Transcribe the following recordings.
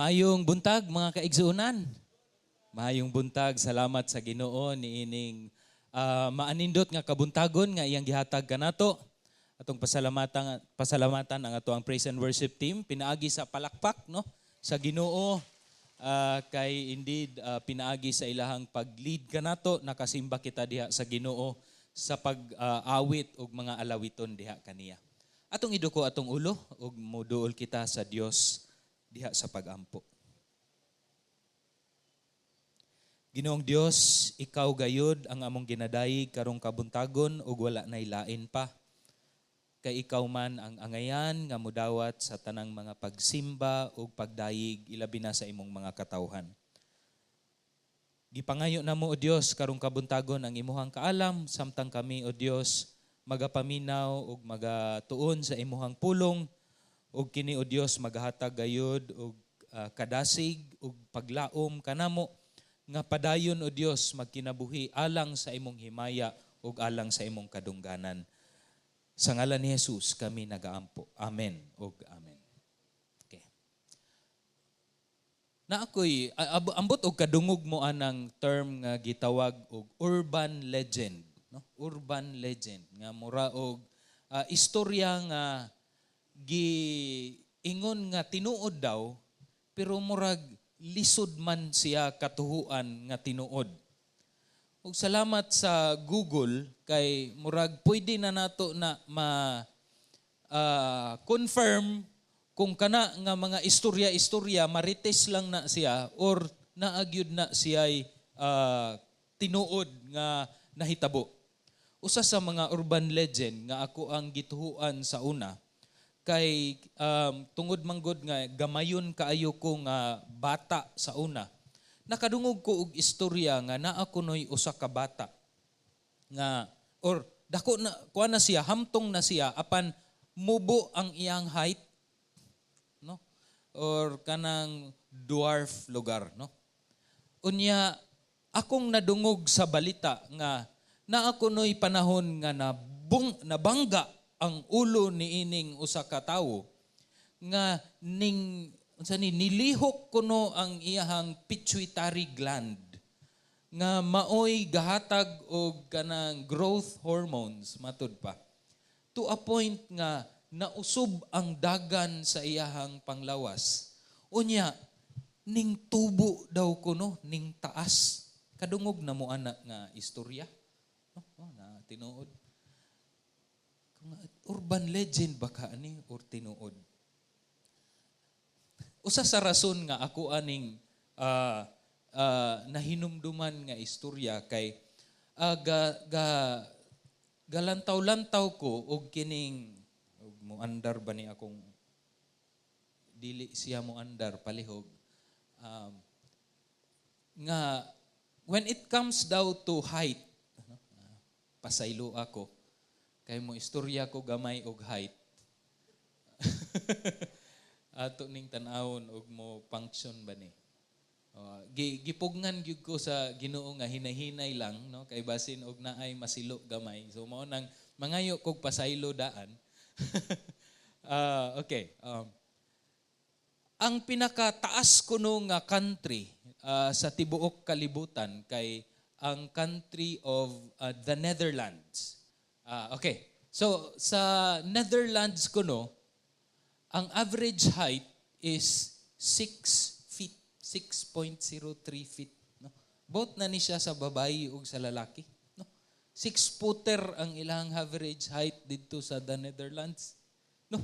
Maayong buntag, mga kaigsuonan. Maayong buntag, salamat sa Ginoo niining maanindot nga kabuntagon nga iyang gihatag kanato. Atong pasalamatan pasalamatan ang ato ang praise and worship team pinaagi sa palakpak, no, sa Ginoo kay indeed pinaagi sa ilahang pag-lead kanato, nakasimba kita diha sa Ginoo sa pag-awit og mga alawiton diha kaniya. Atong iduko atong ulo ug moduol kita sa Dios diha sa pagampo. Ginoong Dios, ikaw gayud ang among ginadayeg karong kabuntagon ug wala nay lain pa. Kay ikaw man ang angayan nga mudawat sa tanang mga pagsimba ug pagdayeg, ilabi na sa imong mga katawhan. Gipangayo namo, o Dios, karong kabuntagon ang imuhang kaalam samtang kami, o Dios, magapaminaw ug magatuon sa imuhang pulong, ug kini, o Dios, magahatag gayud og kadasig ug paglaom kanamo nga padayon, o Dios, magkinabuhi alang sa imong himaya ug alang sa imong kadungganan. Sa ngalan ni Jesus kami nagaampo. Amen ug amen. Okay. Na ako'y ambot og kadungog mo anang term nga gitawag og urban legend, no? Urban legend nga mura og istorya nga giingon nga tinuod daw, pero murag lisod man siya katuhuan nga tinuod. Ug salamat sa Google kay murag pwede na nato na ma confirm kung kana nga mga istorya-istorya marites lang na siya or naagyud na siya tinuod nga nahitabo. Usa sa mga urban legend nga ako ang gituhuan sa una kay tungod manggod nga gamayon kaayo ko nga bata sa una. Nakadungog ko og istorya nga naa kunoy usa ka bata nga or dako na kuha na siya, hamtong na siya, apan mubo ang iyang height, no, or kanang dwarf lugar, no. Unya akong nadungog sa balita nga naa kunoy panahon nga nabangga ang ulo niining usa ka tawo nga ning unsa ni, nilihok kuno ang iyahang pituitary gland nga maoy gahatag og kanang growth hormones, matud pa, to a point nga nausob ang dagan sa iyahang panglawas. Unya ning tubo daw kuno, ning taas. Kadungog na mo ana nga istorya, no? Oh, na tinuod. Kung urban legend ba ka ani or tinuod? Usa sa rason nga ako aning nahinumduman nga istorya kay ga, ga galantaw-lantaw ko og kining og moandar ba ni akong, dili siya mo andar palihog, nga when it comes daw to height, ano, pasaylo ako kay mo istorya ko gamay og height. Ato ning tan-awon og mo function ba ni. Gipugnan gyud ko sa Ginoo nga hinahinay lang, no, kay basin og naay masilo gamay. So mao nang mangayo kog pasaylo daan. Okay. Ang pinakataas kuno nga country sa tibuok kalibutan kay ang country of the Netherlands. Okay. So sa Netherlands kuno, ang average height is 6 feet, 6.03 feet, no? Both na ni siya sa babae ug sa lalaki, no? 6 footer ang ilang average height didto sa the Netherlands, no?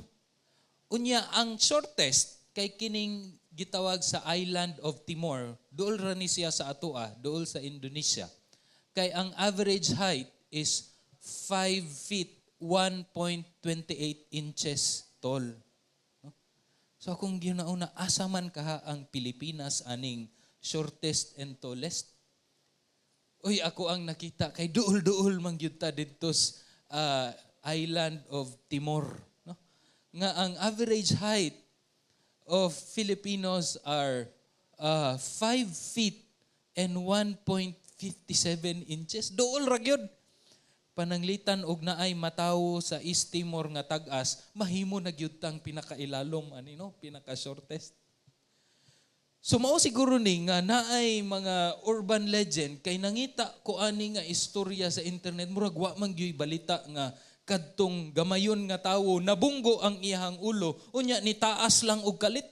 Unya ang shortest kay kining gitawag sa island of Timor, duol ra ni siya sa atoa, duol sa Indonesia. Kay ang average height is 5 feet 1.28 inches tall. No? So akong ginauna, asa man kaha ang Pilipinas aning shortest and tallest? Uy, ako ang nakita kay duol-duol man gyud ta didto sa island of Timor, no? Nga ang average height of Filipinos are 5 feet and 1.57 inches. Duol ra gyud. Pananglitan og naay matawo sa East Timor nga tag-as, mahimo na gyud tang pinakailalom ani, no, pinaka shortest. So mao siguro ni nga naay mga urban legend, kay nangita ko ani nga istorya sa internet, murag wa man gyuy balita nga kadtong gamayon nga tawo nabunggo ang iyahang ulo, unya ni taas lang og kalit.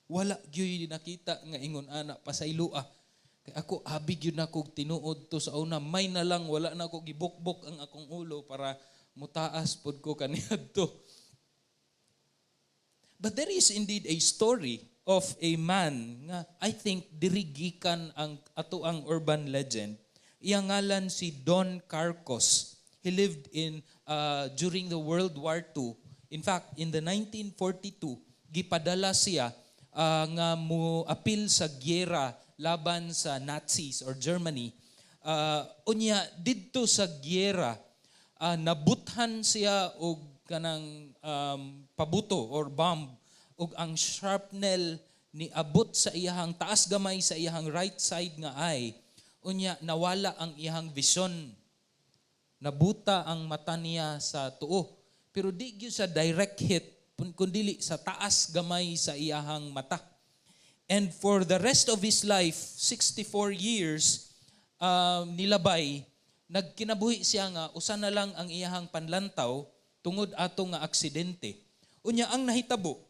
Wala gyuy nakita nga ingon ana, pasayloa. Kay ako, abi gyud nako tinuod to sa una. May na lang wala na ako gibukbok ang akong ulo para mutaas pod ko kaniadto. But there is indeed a story of a man nga I think diri gikan ang ato ang urban legend. Iyang ngalan si Don Carcos. He lived in during the World War II. In fact, in the 1942, gipadala siya nga mo apil sa gyera laban sa Nazis or Germany. Unya didto sa gyera, nabuthan siya og kanang pabuto or bomb, ug ang shrapnel ni abot sa iyahang taas gamay sa iyahang right side nga eye. Unya nawala ang iyahang vision, nabuta ang mata niya sa tuo, pero di gyud sa direct hit kundili sa taas gamay sa iyahang mata. And for the rest of his life, 64 years nilabay, nagkinabuhi siya nga usa na lang ang iyahang panlantaw tungod ato nga aksidente. Unya ang nahitabo,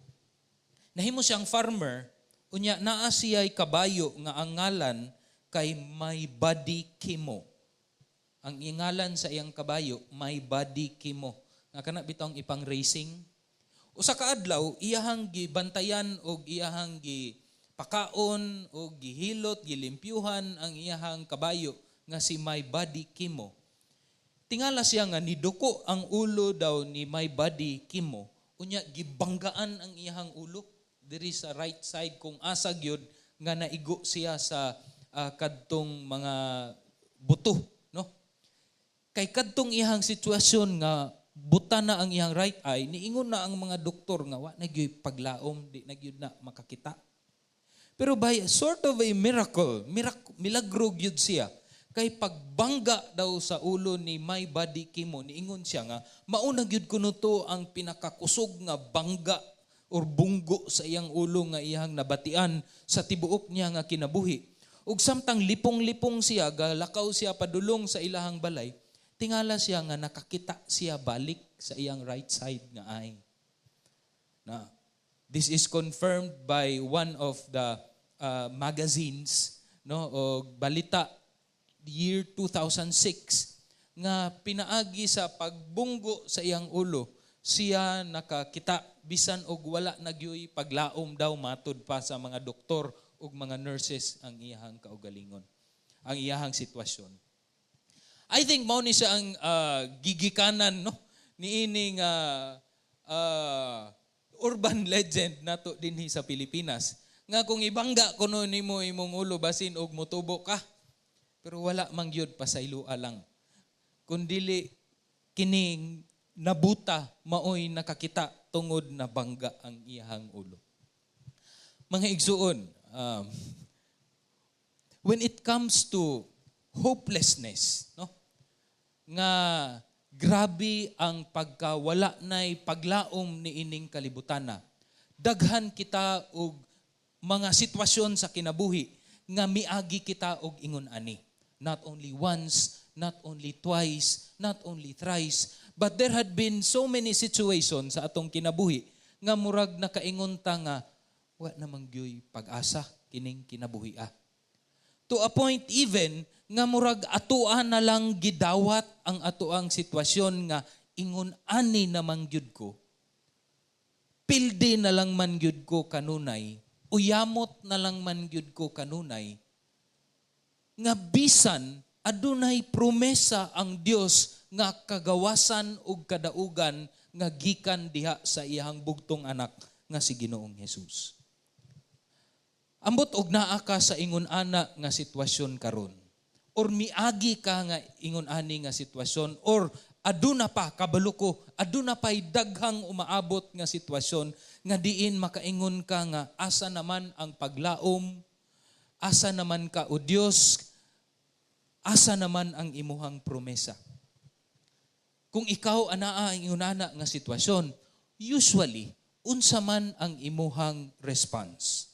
nahimo siyang farmer. Unya naa siya'y kabayo nga ang ngalan kay My Body Kimo. Ang ingalan sa iyang kabayo, My Body Kimo. Nga kana bitong ipang racing. Usa ka adlaw, iyahang gibantayan og iyahang gi pakaon og gihilot, gilimpyuhan ang iyahang kabayo nga si My Body Kimo. Tingala siya nga niduko ang ulo daw ni My Body Kimo. Unya gibanggaan ang iyahang ulo diri sa right side kung asa gyud nga naigo siya sa kadtong mga buto, no? Kay kadtong iyahang sitwasyon nga buta na ang iyang right eye, niingon na ang mga doktor nga wa na gyud paglaom, di na gyud na makakita. Pero by sort of a miracle, milagro gyud siya. Kay pagbangga daw sa ulo ni My Body Kimo, niingon siya nga mauna gyud kuno to ang pinakakusog nga bangga or bunggo sa iyang ulo nga iyang nabatian sa tibuok niya nga kinabuhi. Ug samtang lipong-lipong siya, galakaw siya padulong sa ilahang balay, tingala siya nga nakakita siya balik sa iyang right side nga eye. Na this is confirmed by one of the magazines, no, o balita year 2006 nga pinaagi sa pagbunggo sa iyang ulo siya nakakita bisan og wala na gyuy paglaom daw, matud pa sa mga doktor ug mga nurses, ang iyahang kaugalingon, ang iyahang sitwasyon. I think mao ni siya ang gigikanan, no, niini nga urban legend nato dinhi sa Pilipinas nga kung ibangga kuno nimo imong ulo, basin og motubo ka. Pero wala man gyud, pasayloa lang. Kun dili kining nabuta, maoy nakakita tungod na bangga ang iyahang ulo. Mga igsuon, when it comes to hopelessness, no, nga grabe ang pagkawala nay paglaom ni ining kalibutana. Daghan kita og mga sitwasyon sa kinabuhi nga miagi kita og ingon ani. Not only once, not only twice, not only thrice, but there had been so many situations sa atong kinabuhi nga murag nakaingon ta nga wa namang gyuy pag-asa kining kinabuhi ah. To a point even nga murag atoa na lang gidawat ang atoang sitwasyon nga ingon ani naman gyud ko. Pildi na lang man gyud ko kanunay, uyamot na lang man gyud ko kanunay, nga bisan adunay promesa ang Dios nga kagawasan ug kadaugan nga gikan diha sa iyang bugtong anak nga si Ginoong Hesus. Ambot og naa ka sa ingon ana nga sitwasyon karon, or miagi ka nga ingon ani nga sitwasyon, or aduna pa, kabalo ko aduna pa'y daghang umaabot nga sitwasyon nga diin makaingon ka nga asa naman ang paglaom, asa naman ka, o Dios, asa naman ang imuhang promesa? Kung ikaw anaa ang ingon ana nga sitwasyon, usually unsa man ang imuhang response?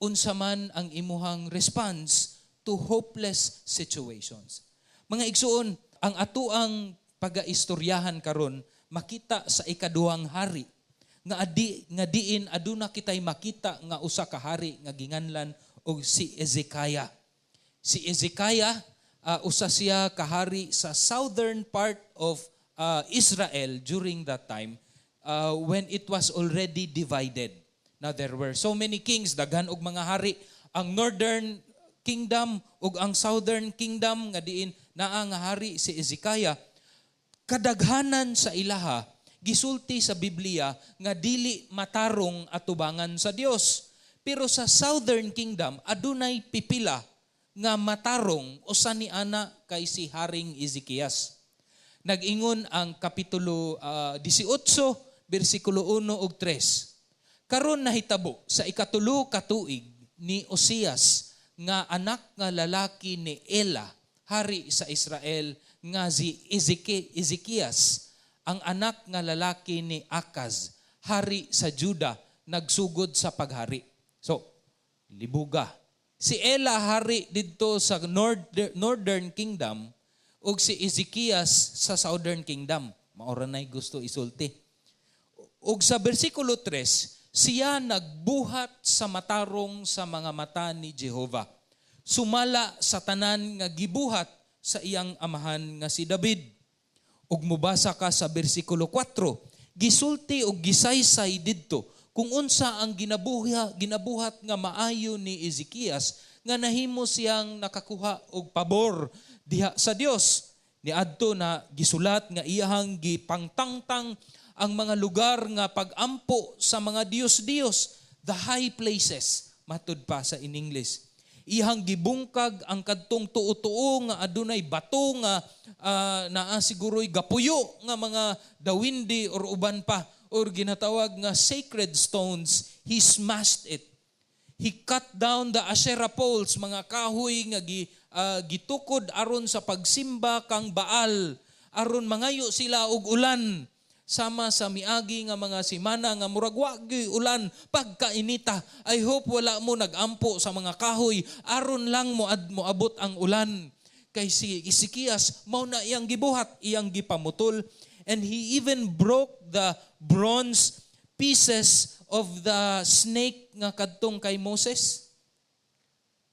Unsa man ang imuhang response to hopeless situations? Mga igsuon, ang atuang pagaistoryahan karon makita sa ikaduhang Hari nga adi nga diin aduna kitay makita nga usa ka hari nga ginganlan og si Ezekiah. Si Ezekiah, usa siya ka hari sa southern part of Israel during that time when it was already divided. Now there were so many kings, daghan og mga hari. Ang northern kingdom ug ang southern kingdom nga diin naa nga hari si Ezekiah, kadaghanan sa ilaha gisulti sa Biblia nga dili matarong atubangan sa Dios. Pero sa southern kingdom adunay pipila nga matarong, usa ni ana kay si Haring Ezekias. Nag-ingon ang kapitulo 18 bersikulo 1 ug 3. Karon nahitabo sa ikatulo ka tuig ni Osias nga anak nga lalaki ni Ela, hari sa Israel, nga si Ezekias ang anak nga lalaki ni Akaz, hari sa Juda, nagsugod sa paghari. So, libuga. Si Ela hari didto sa northern kingdom ug si Ezekias sa southern kingdom. Mao ra nay gusto isulti. Ug sa bersikulo 3, siya nagbuhat sa matarong sa mga mata ni Jehova, sumala sa tanan nga gibuhat sa iyang amahan nga si David. Ug mubasa ka sa bersikulo 4, gisulti og gisaysay didto kung unsa ang ginabuhat nga maayo ni Ezekias nga nahimo siyang nakakuha og pabor diha sa Dios. Niadto na gisulat nga iyahang gipangtangtang ang mga lugar nga pagampo sa mga Diyos-Diyos, the high places, matud pa sa in English. Iyang gibungkag ang kadtong tuo-tuo nga adunay bato nga naa siguro'y gapuyo nga mga dawindi or uban pa or ginatawag nga sacred stones. He smashed it. He cut down the Asherah poles, mga kahoy nga gitukod aron sa pagsimba kang Baal, aron mangayo sila og ulan. Sama sa miagi nga mga simana nga murag wa gyuy ulan pagkainita. I hope wala mo nagampo sa mga kahoy aron lang mo ad moabot ang ulan. Kay si Ezekias mao na iyang gibuhat, iyang gipamutol, and he even broke the bronze pieces of the snake nga kadtong kay Moses.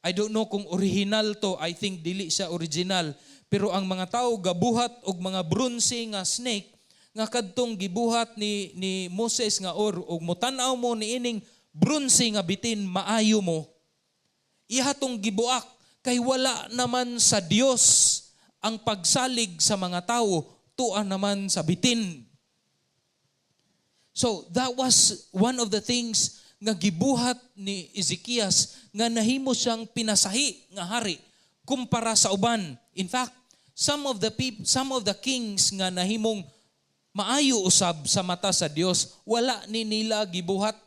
I don't know kung original to. I think dili siya original. Pero ang mga tao gabuhat og mga bronze nga snake nga kadtong gibuhat ni Moses nga or og motan-aw mo niining bronze nga bitin, maayo mo. Iha tong gibuak kay wala naman sa Dios ang pagsalig sa mga tao, tua naman sa bitin. So that was one of the things nga gibuhat ni Ezekias nga nahimo siyang pinasahi nga hari kumpara sa uban. In fact, some of the kings nga nahimong maayo usab sa mata sa Dios, wala ni nila gibuhat.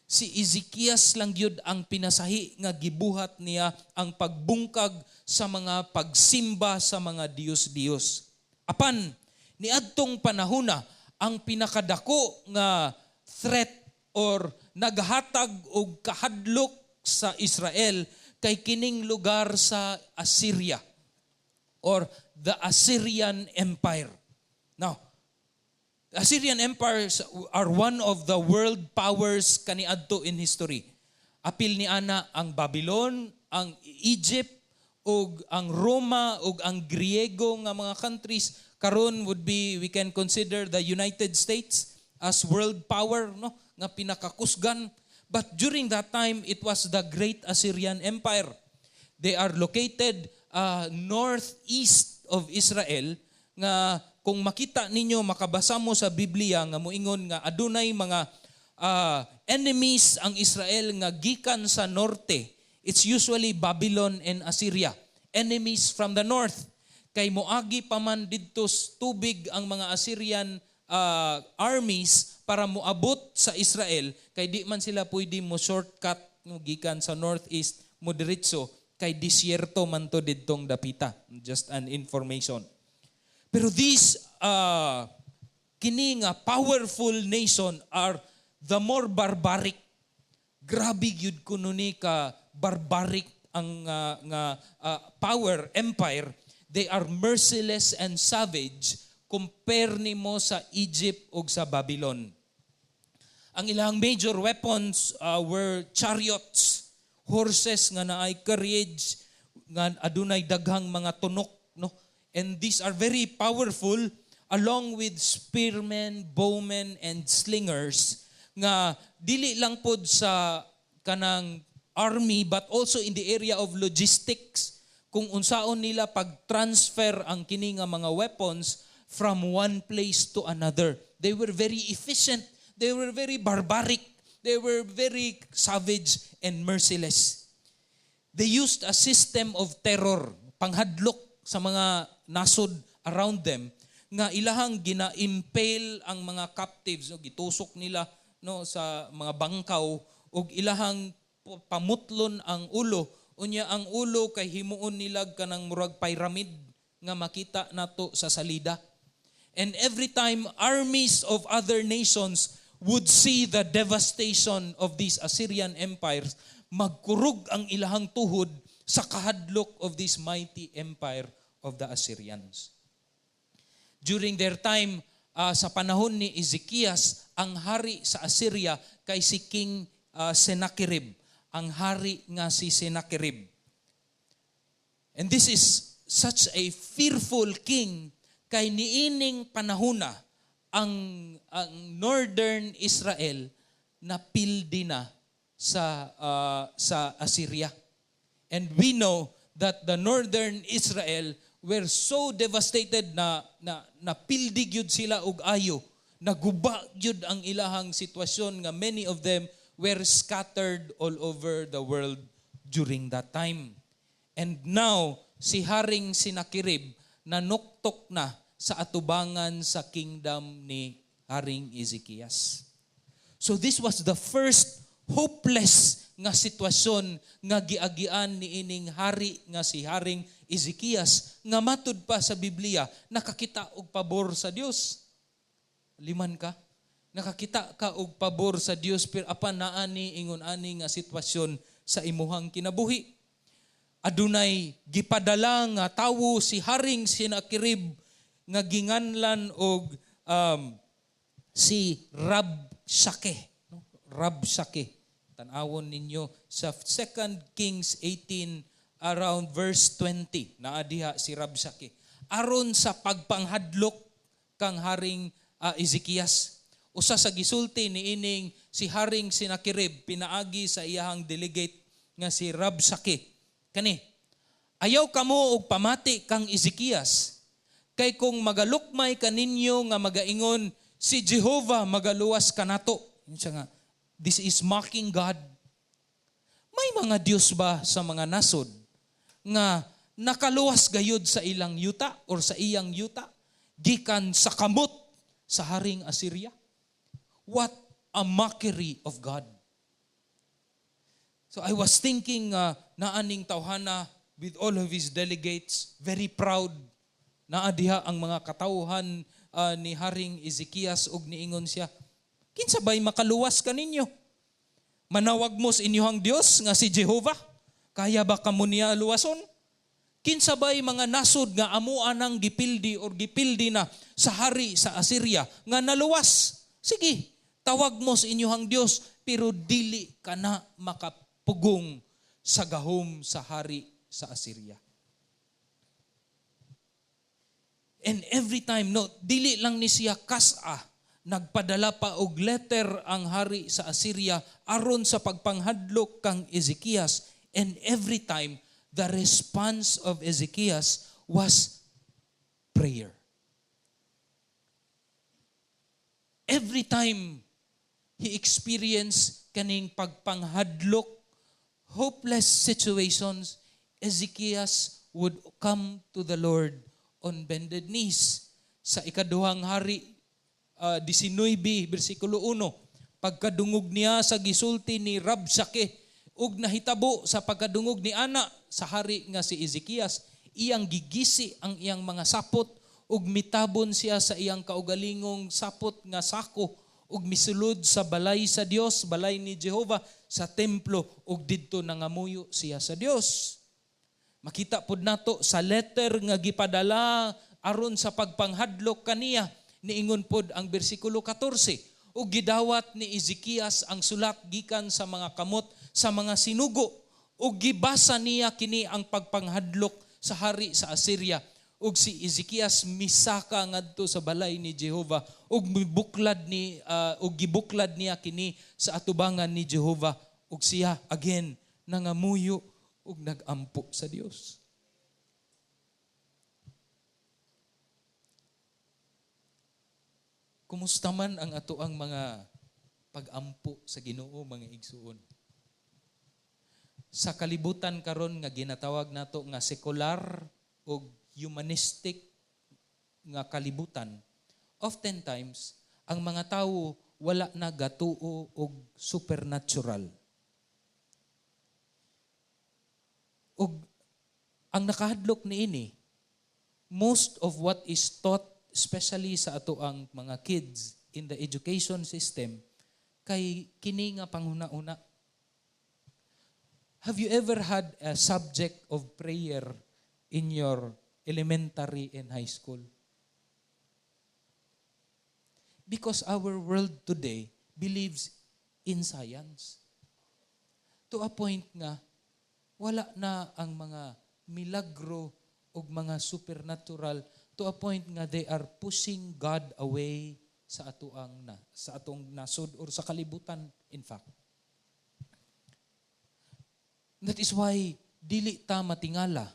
Si Ezekias lang gyud ang pinasahi nga gibuhat niya ang pagbungkag sa mga pagsimba sa mga diyos-diyos. Apan niadtong panahona, ang pinakadako nga threat or naghatag og kahadlok sa Israel kay kining lugar sa Assyria or the Assyrian Empire. Now, the Assyrian Empires are one of the world powers kaniadto in history. Apil ni ana ang Babylon, ang Egypt, ug ang Roma ug ang Griego nga mga countries. Karon would be, we can consider the United States as world power, no, nga pinakakusgan, but during that time it was the Great Assyrian Empire. They are located northeast of Israel nga kung makita ninyo, makabasa mo sa Biblia nga moingon nga adunay mga enemies ang Israel nga gikan sa norte, it's usually Babylon and Assyria, enemies from the north, kay moagi pa man didto sa tubig ang mga Assyrian armies para moabot sa Israel, kay di man sila pwede mo shortcut no gikan sa northeast mo diretso kay disyerto man to didtong dapita. Just an information. Pero these kini nga powerful nation are the more barbaric. Grabe gyud kuno ni ka barbaric ang nga power empire. They are merciless and savage compare nimo sa Egypt ug sa Babylon. Ang ilang major weapons were chariots, horses nga naay carriage nga adunay daghang mga tunok, no? And these are very powerful, along with spearmen, bowmen and slingers nga dili lang pod sa kanang army but also in the area of logistics, kung unsaon nila pag-transfer ang kini nga mga weapons from one place to another. They were very efficient. They were very barbaric. They were very savage and merciless. They used a system of terror, panghadlok sa mga nasod around them, nga ilahang gina-impale ang mga captives, no, gitusok nila, no, sa mga bangkaw ug ilahang pamutlon ang ulo. Unya ang ulo kay himuon nila kanang murag pyramid nga makita nato sa salida. And every time armies of other nations would see the devastation of these Assyrian empires, magkurog ang ilahang tuhod sa kahadlok of this mighty empire of the Assyrians. During their time, sa panahon ni Ezekias, ang hari sa Assyria kay si King Sennacherib. Ang hari nga si Sennacherib. And this is such a fearful king kay niining panahona ang northern Israel napildi na sa Assyria. And we know that the northern Israel were so devastated na napildi gyud sila og ayo. Naguba gyud ang ilahang sitwasyon nga many of them were scattered all over the world during that time. And now, si Haring Sennacherib nanuktok na sa atubangan sa kingdom ni Haring Ezekias. So this was the first hopeless nga sitwasyon nga giagian ni ining hari nga si Haring Ezekias nga matud pa sa Biblia nakakita og pabor sa Dios. Liman ka? Nakakita ka og pabor sa Dios pero apan naa ni ingon ani nga sitwasyon sa imuhang kinabuhi. Adunay gipadala nga tawo si Haring Sennacherib nga ginganlan og si Rabshakeh, no? Rabshakeh. Tan-awon ninyo sa 2 Kings 18 around verse 20, naa diha si Rabshakeh. Aron sa pagpanghadlok kang Haring Ezekias. Usa sa gisulti ni ining si Haring Sennacherib pinaagi sa iyahang delegate nga si Rabshakeh. Kani, "Ayaw kamo og pamati kang Ezekias, kay kung magalukmay kaninyo nga magaingon, 'Si Jehovah magaluwas kanato.'" Yun siya nga, this is mocking God. "May mga Diyos ba sa mga nasod nga nakaluwas gayud sa ilang yuta or sa iyang yuta gikan sa kamot sa haring Assyria?" What a mockery of God. So I was thinking naa ning tawhana with all of his delegates, very proud. Naa diha ang mga katawhan ni Haring Ezekias ug niingon siya, "Kinsa bay makaluwas kaninyo? Manawag mo sa inyong Dios nga si Jehovah? Kaya ba kamo niya luwason? Kinsa bay mga nasod nga amo anang gipildi or gipildi na sa hari sa Assyria nga naluwas? Sige, tawag mo sa inyong Dios, pero dili ka na makapugong sa gahom sa hari sa Assyria." And every time, no, dili lang ni siya kasa, nagpadala pa og letter ang hari sa Assyria aron sa pagpanghadlok kang Ezekias. And every time, the response of Ezekias was prayer. Every time he experienced kaning pagpanghadlok, hopeless situations, Ezekias would come to the Lord on bended knees. Sa Ikaduhang Hari 19, bersikulo 1, pagkadungog niya sa gisulti ni Rabshakeh ug nahitabo sa pagkadungog ni ana sa hari nga si Ezekias, iyang gigisi ang iyang mga sapot ug mitabon siya sa iyang kaugalingong sapot nga sako Ug misulod sa balay sa Dios, balay ni Jehova, sa templo, ug didto nangamuyo siya sa Dios. Makita pud nato sa letter nga gipadala aron sa pagpanghadlok kaniya, niingon pod ang bersikulo 14, "Ug gidawat ni Ezekias ang sulat gikan sa mga kamot sa mga sinugo ug gibasa niya kini, ang pagpanghadlok sa hari sa Assyria. Ug si Ezekias misaka ngadto sa balay ni Jehova ug mibuklad ni ug gibuklad niya kini sa atubangan ni Jehova, ug siya again nangamuyo ug nagampo sa Dios." Kumusta man ang atoang mga pagampo sa Ginoo, mga igsuon? Sa kalibutan karon nga ginatawag nato nga sekular o humanistic nga kalibutan, oftentimes ang mga tawo wala na gatuo og supernatural. Og ang nakahadlok niini, most of what is taught, especially sa atoang mga kids in the education system, kay kini nga panghuna-una. Have you ever had a subject of prayer in your elementary and high school? Because our world today believes in science. To a point nga, wala na ang mga milagro o mga supernatural, to a point nga they are pushing God away sa atong nasod or sa kalibutan, in fact. That is why dili ta matingala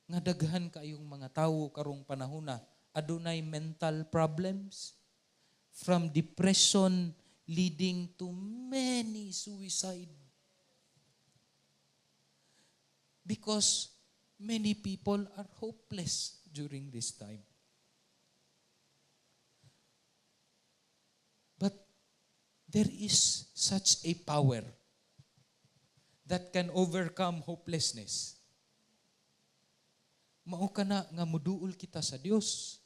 nga daghan kayong mga tawo karong panahona adunay mental problems, from depression leading to many suicide, because many people are hopeless during this time. But there is such a power that can overcome hopelessness. Mao kana nga muduol kita sa Dios.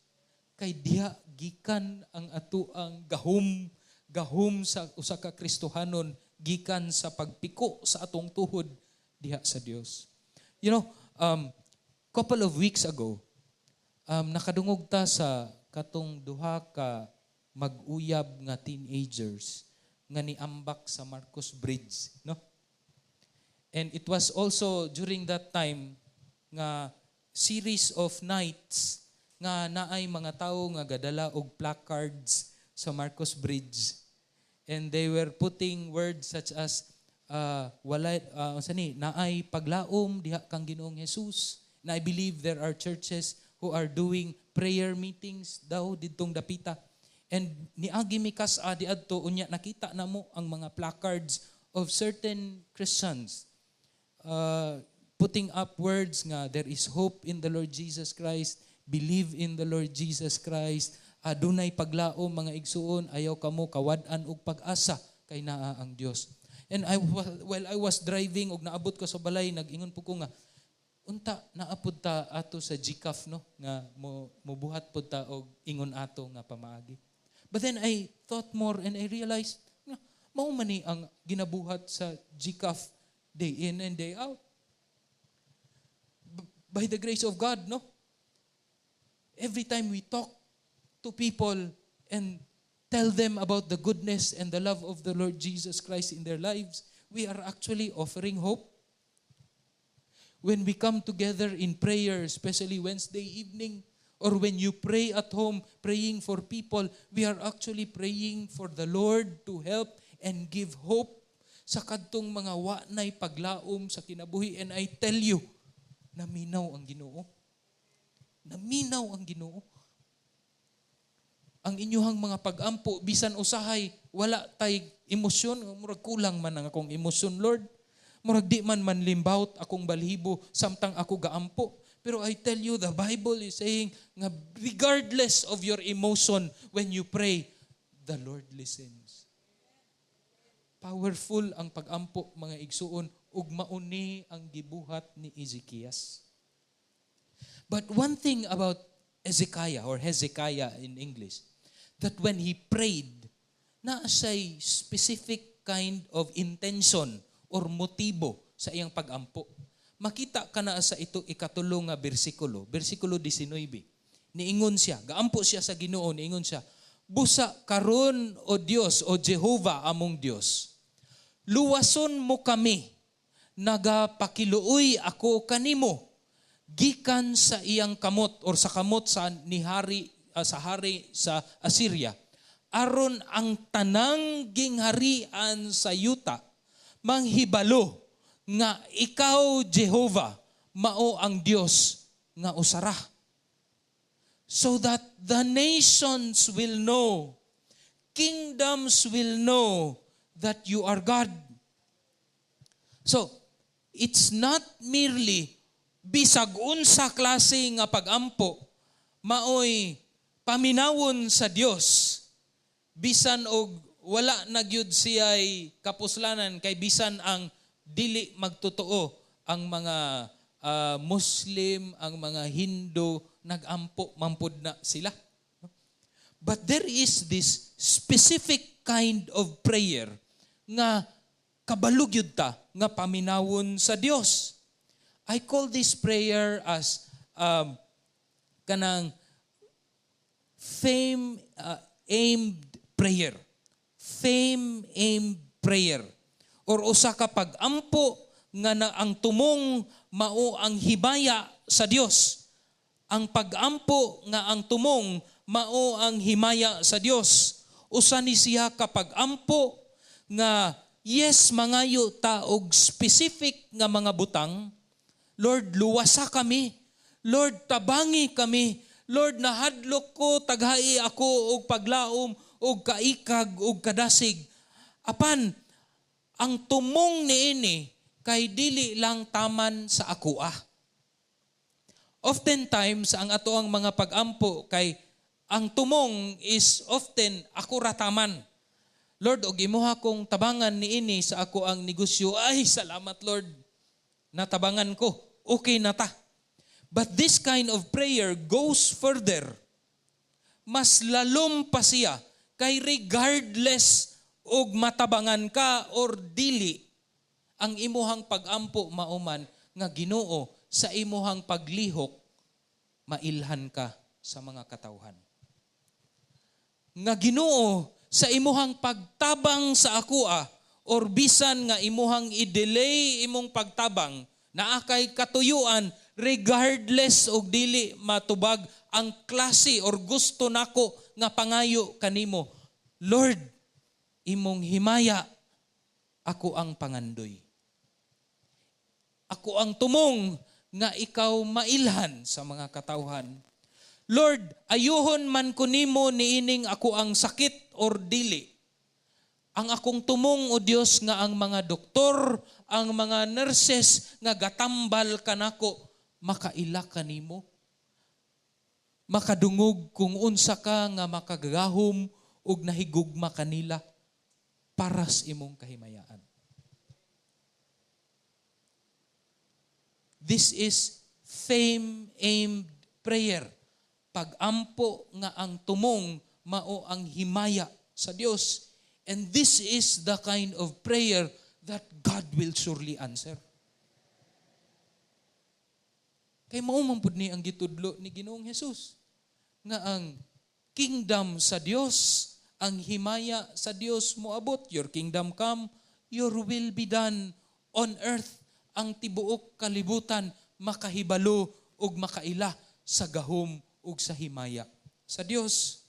Kay diha gikan ang atoang gahom, gahom sa usa ka Kristohanon gikan sa pagpiko sa atong tuhod diha sa Dios. Couple of weeks ago, nakadungog ta sa katong duha ka mag-uyab nga teenagers nga niambak sa Marcos Bridge, no? And it was also during that time nga series of nights nga naay mga tawo nga gadala og placards sa Marcos Bridge. And they were putting words such as wala unsa ni, naay paglaom diha kang Ginoong Jesus. And I believe there are churches who are doing prayer meetings daw didtong dapita. And niagi mi kas-a diadto, unya nakita namo ang mga placards of certain Christians putting up words nga there is hope in the Lord Jesus Christ, believe in the Lord Jesus Christ, adunay paglaom, mga igsuon, ayaw kamo kawad-an og pag-asa kay naa ang Dios. And while I was driving og naabot ko sa balay, nag-ingon po ko nga unta naa pud ta ato sa GCAF, no, nga mo mobuhat pud ta og ingon ato nga pamaagi. But then I thought more and I realized nga mao man ni ang ginabuhat sa GCAF day in and day out. By the grace of God, no? Every time we talk to people and tell them about the goodness and the love of the Lord Jesus Christ in their lives, we are actually offering hope. When we come together in prayer, especially Wednesday evening, or when you pray at home, praying for people, we are actually praying for the Lord to help and give hope sa kadtong mga wa nay paglaom sa kinabuhi. And I tell you, naminaw ang Ginoo. Naminaw ang Ginoo. Ang inyuhang mga pag-ampo, bisan usahay, wala tay emosyon, murag kulang man ang akong emosyon, Lord. Murag di man manlimbawt akong balhibo samtang ako gaampo. Pero I tell you, the Bible is saying nga regardless of your emotion when you pray, the Lord listens. Powerful ang pag-ampo, mga igsuon, ug mauni ang gibuhat ni Ezekias. But one thing about Hezekiah, or Hezekiah in English, that when he prayed, Naa siya'y specific kind of intention or motibo sa iyang pagampo. Makita ka na sa ito ikatulo nga bersikulo, bersikulo 19. Niingon siya, gaampo siya sa Ginoo, niingon siya, "Busa karon, O Dios, O Jehovah among Dios, luwason mo kami, nagapakiluoy ako kanimo, gikan sa iyang kamot," or sa kamot sa ni hari sa hari sa Assyria, "aron ang tanang gingharian sa yuta manghibalo nga ikaw, Jehovah, mao ang Dios nga usara." So that the nations will know, kingdoms will know that you are God. So, it's not merely bisag unsa klase nga pagampo maoy paminawon sa Dios bisan og wala na gyud siya'y kapuslanan, kay bisan ang dili magtotoo, ang mga Muslim, ang mga Hindu, nagampo mampud na sila. But there is this specific kind of prayer nga kabalo gyud ta nga paminawon sa Dios. I call this prayer as kanang fame aimed prayer. Fame aimed prayer. Or usa ka pag-ampo nga na ang tumong mao ang himaya sa Dios. Ang pag-ampo nga ang tumong mao ang himaya sa Dios. Usa ni siya ka pag-ampo nga, yes, mangayo ta og specific nga mga butang. Lord, luwasa kami. Lord, tabangi kami. Lord, nahadlok ko, taghai ako og paglaom og kaikag og kadasig. Apan ang tumong niini kay dili lang taman sa akoa. Oftentimes ang ato ang mga pagampo kay ang tumong is often ako ra taman. Lord, og imuha kong tabangan niini sa ako ang negosyo. Ay, salamat, Lord. Natabangan ko. Okay na ta. But this kind of prayer goes further. Mas lalom pa siya kay regardless og matabangan ka or dili, ang imuhang pagampo mauman nga, Ginoo, sa imuhang paglihok, mailhan ka sa mga katawhan. Nga Ginoo, sa imuhang pagtabang sa akoa or bisan nga imuhang i-delay imong pagtabang, naa kay katuyuan, regardless og dili matubag ang klase or gusto nako nga pangayo kanimo. Lord, imong himaya ako ang pangandoy. Ako ang tumong nga ikaw mailhan sa mga katawhan. Lord, ayuhon man ko nimo niining ako ang sakit or dili. Ang akong tumong, O Dios, nga ang mga doktor, ang mga nurses nga gatambal kanako, makaila kanimo. Makadungog kung unsa ka nga makagahom ug nahigugma kanila para sa imong kahimayaan. This is fame aimed prayer. Pagampo nga ang tumong mao ang himaya sa Dios. And this is the kind of prayer that God will surely answer. Kay mao man pud ni ang gitudlo ni Ginoong Hesus nga ang kingdom sa Dios, ang himaya sa Dios moabot, "Your kingdom come, your will be done on earth." Ang tibuok kalibutan makahibalo ug makaila sa gahom ug sa himaya sa Dios.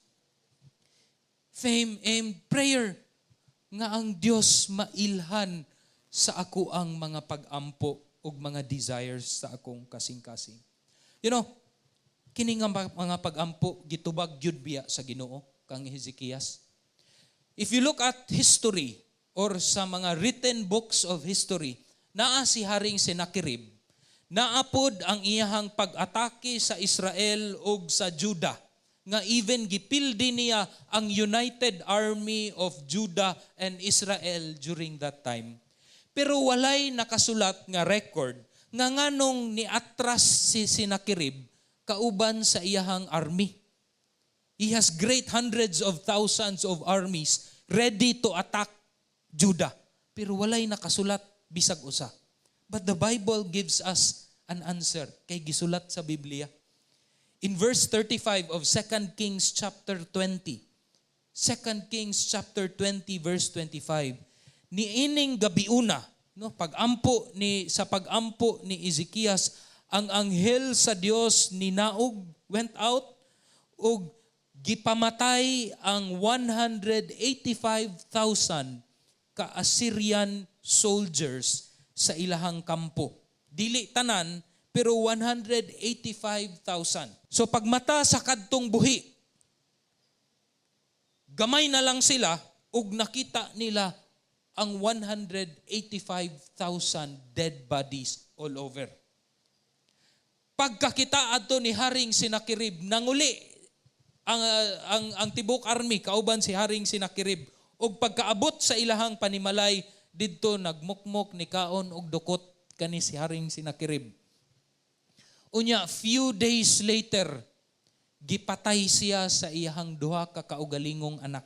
Fame aimed prayer nga ang Dios mailhan sa ako ang mga pagampo ug mga desires sa akong kasing-kasing. Kini nga mga pagampo, gitubag gyud biya sa Ginoo kang Hezekias? If you look at history or sa mga written books of history, naa si Haring Sennacherib, naapod ang iyahang pag-atake sa Israel ug sa Judah, nga even gipildi niya ang united army of Judah and Israel during that time. Pero walay nakasulat nga record nga nganong niatras si Sennacherib kauban sa iyahang army. He has great hundreds of thousands of armies. ready to attack Judah. Pero walay nakasulat bisag usa. But the Bible gives us an answer kay gisulat sa Biblia. In verse 35 of 2 Kings chapter 20, 2 Kings chapter 20 verse 25, niining gabiuna, no, pagampo ni sa pagampo ni Ezekias, ang anghel sa Dios ninaog, went out ug gipamatay ang 185,000 ka Assyrian soldiers sa ilahang kampo. Dili tanan, pero 185,000. So pagmata sa kadtong buhi, gamay na lang sila ug nakita nila ang 185,000 dead bodies all over. Pagkakita adto ni Haring Sennacherib, nanguli ang tibok army kauban si Haring Sennacherib, ug pagkaabot sa ilahang panimalay didto, nagmukmok, ni kaon og dukot kani si Haring Sennacherib. Unya, few days later, gipatay siya sa iyahang duha ka kaugalingong anak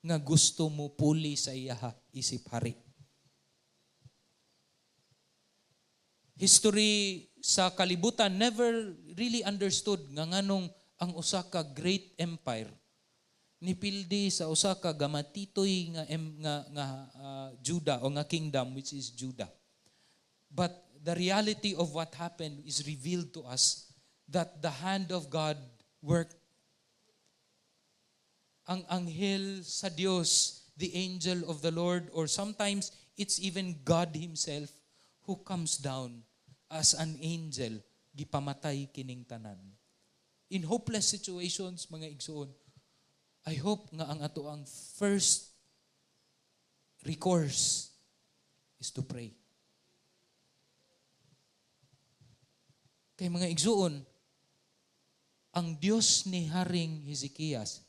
nga gusto mo puli sa iyaha isip hari. History sa kalibutan never really understood nga nganong ang usa ka great empire nipildi sa usa ka gamatitoy nga em- nga nga Judah o nga kingdom, which is Judah. But the reality of what happened is revealed to us that the hand of God worked. Ang anghel sa Dios, the angel of the Lord, or sometimes it's even God Himself who comes down as an angel, gipamatay kining tanan. In hopeless situations, mga igsoon, I hope nga ang ato ang first recourse is to pray. Kay mga igsoon, ang Dios ni Haring Hezekias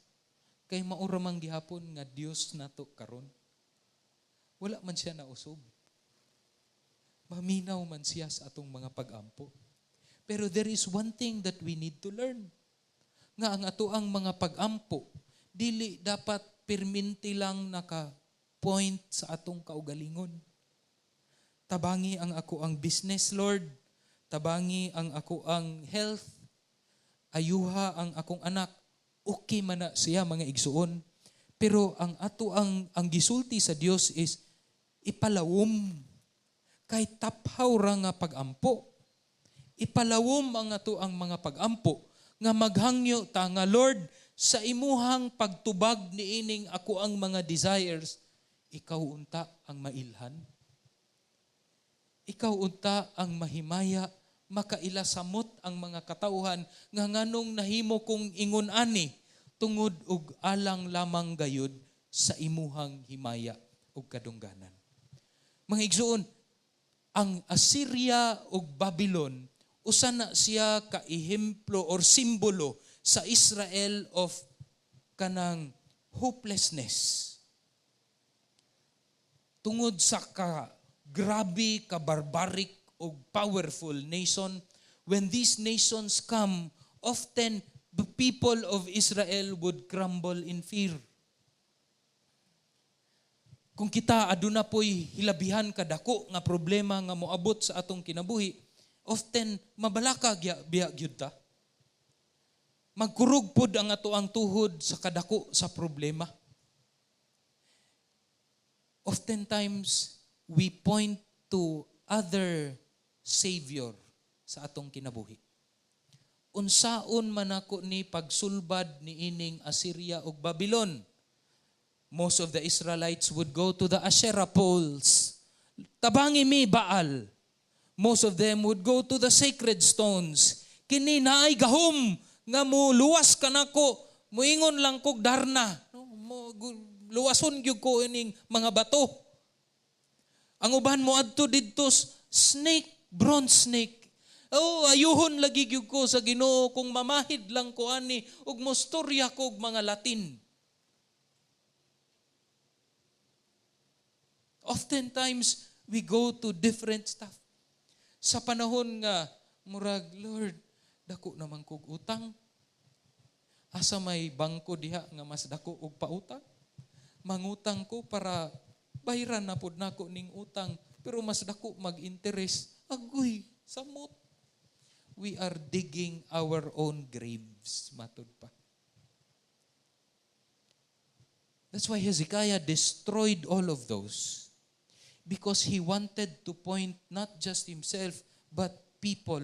kay mao ra man gihapon nga Dios nato karon. Wala man siya nausob. Maminaw man siya sa atong mga pag-ampo. Pero there is one thing that we need to learn. Nga ang ato ang mga pag-ampo, dili dapat pirminti lang naka-point sa atong kaugalingon. Tabangi ang ako ang business, Lord. Tabangi ang ako ang health. Ayuha ang akong anak. Okay man na siya, mga igsuon. Pero ang ato ang gisulti sa Dios is ipalawom, kay taphaw ra nga pagampo. Ipalawom ang ato ang mga pagampo nga maghangyo ta nga, "Lord, sa imuhang pagtubag niining ako ang mga desires, ikaw unta ang mailhan. Ikaw unta ang mahimaya, makaila samot ang mga katawhan nga nganong nahimo kong ingon ani tungod og alang lamang gayud sa imuhang himaya ug kadungganan." Mga igsuon, ang Assyria ug Babylon usa na siya ka ehemplo or simbolo sa Israel of kanang hopelessness. Tungod sa ka grabe ka barbaric og powerful nation, when these nations come, often the people of Israel would crumble in fear. Kung kita aduna po'y hilabihan kadako nga problema nga moabot sa atong kinabuhi, often mabalaka biya gyud ta. Magkurog pod ang ato ang tuhod sa kadako sa problema. Oftentimes, we point to other savior sa atong kinabuhi. Unsaon man ako ni pagsulbad ni ining Assyria ug Babylon? Most of the Israelites would go to the Asherah poles. "Tabangi mi, Baal." Most of them would go to the sacred stones. "Kini naay gahom nga mo luwas kanako, muingon lang kog darna. No, mo luwason gyud ko ining mga bato." Ang uban mo adto didto snake, bronze snake. "Oh, ayuhon lagi gyud ko sa Ginoo kung mamahid lang ko ani ug mostorya ko og mga Latin." Oftentimes, we go to different stuff. Sa panahon nga, murag, "Lord, dako naman kog utang. Asa may bangko diha nga mas dako og pautang?" Mangutang ko para bayran na pud nako ning utang, pero mas dako mag-interest. Agoy, samot. We are digging our own graves, matud pa. That's why Hezekiah destroyed all of those, because he wanted to point not just himself, but people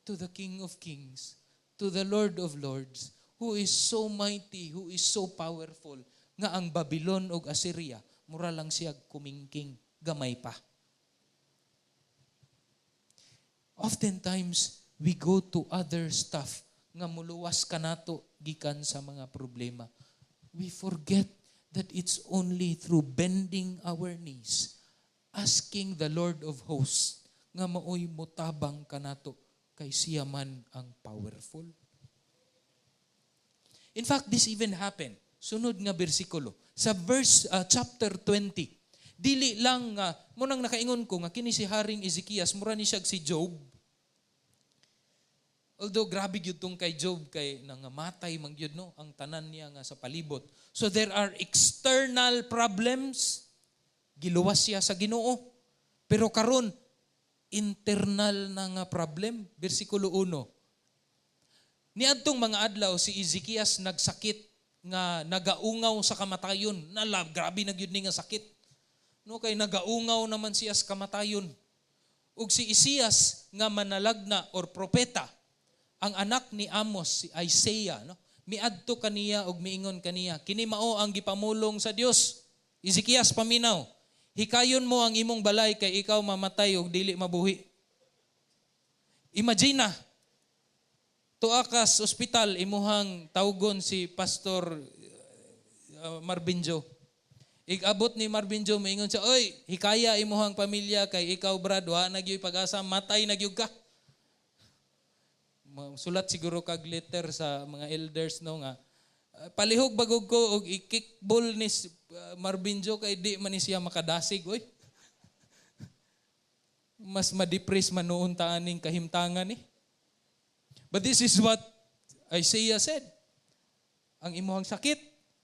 to the King of Kings, to the Lord of Lords, who is so mighty, who is so powerful, nga ang Babylon ug Assyria, mura lang siya kumingking, gamay pa. Oftentimes, we go to other stuff nga muluwas kanato gikan sa mga problema. We forget that it's only through bending our knees, asking the Lord of hosts nga maoy mutabang kanato kay siya man ang powerful. In fact, this even happened. Sunod nga bersikulo sa verse chapter 20. Dili lang nga mo nang nakaingon ko nga kini si Haring Ezekias mura ni siya si Job. Although grabe gyud tong kay Job kay nangamatay man gyud, no, ang tanan niya nga sa palibot. So there are external problems, giluwas siya sa Ginoo. Pero karon, internal na nga problem, bersikulo 1. Niadtong mga adlaw, si Ezekias nagsakit nga nagaungaw sa kamatayon. Nala, grabe na gyud ni nga sakit. No, kay nagaungaw naman siya sa kamatayon. Ug si Isaias nga manalagna or propeta, ang anak ni Amos, si Isaiah, no, miadto kaniya ug miingon kaniya, "Kini mao ang gipamulong sa Dios. Ezekias, paminaw. Hikayon mo ang imong balay kay ikaw mamatay ug dili mabuhi." Imagine na, tuwa kas ospital, imuhang tawgon si Pastor Marvin Joe. Igabot ni Marvin Joe, maingon siya, "Oy, hikaya imuhang pamilya kay ikaw, Brad, wa na gyud pag-asa, matay na gyud ka." Sulat siguro kag letter sa mga elders, no, nga palihog bagog ko og i-kickball ni Marvin Joe kay di man ni siya makadasig, oy. Mas ma-depress man noon ta aning kahimtangan ni. But this is what Isaiah said. Ang imuhang sakit,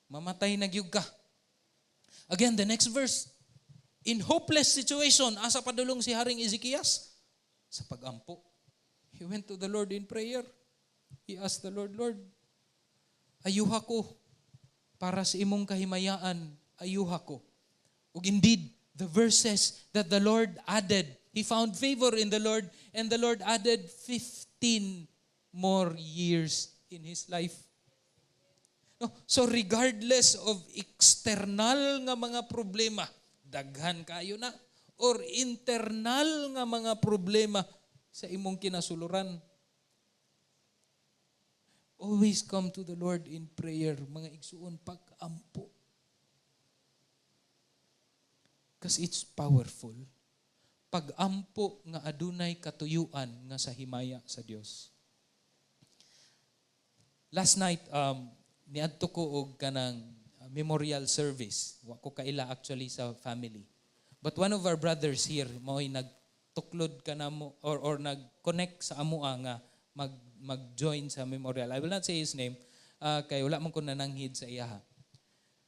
mamatay na gyud ka. Again, the next verse. In hopeless situation, asa padulong si Haring Ezekias? Sa pagampo. He went to the Lord in prayer. He asked the Lord, "Lord, ayuha ko para sa imong kahimayaan, ayuha ko." Ug indeed, the verses that the Lord added, he found favor in the Lord, and the Lord added 15 more years in his life. No? So regardless of external nga mga problema, daghan kayo na, or internal nga mga problema sa imong kinasuluran, always come to the Lord in prayer, mga igsuon, pag-ampo. Because it's powerful. Pag-ampo nga adunay katuyuan nga sa himaya sa Dios. Last night, niadto ko og kanang memorial service. Wa ko kaila actually sa family. But one of our brothers here mao'y nagtuklod kanamo or nag-connect sa amoa nga mag-join sa memorial. I will not say his name kay wala man ko nananghid sa iyaha.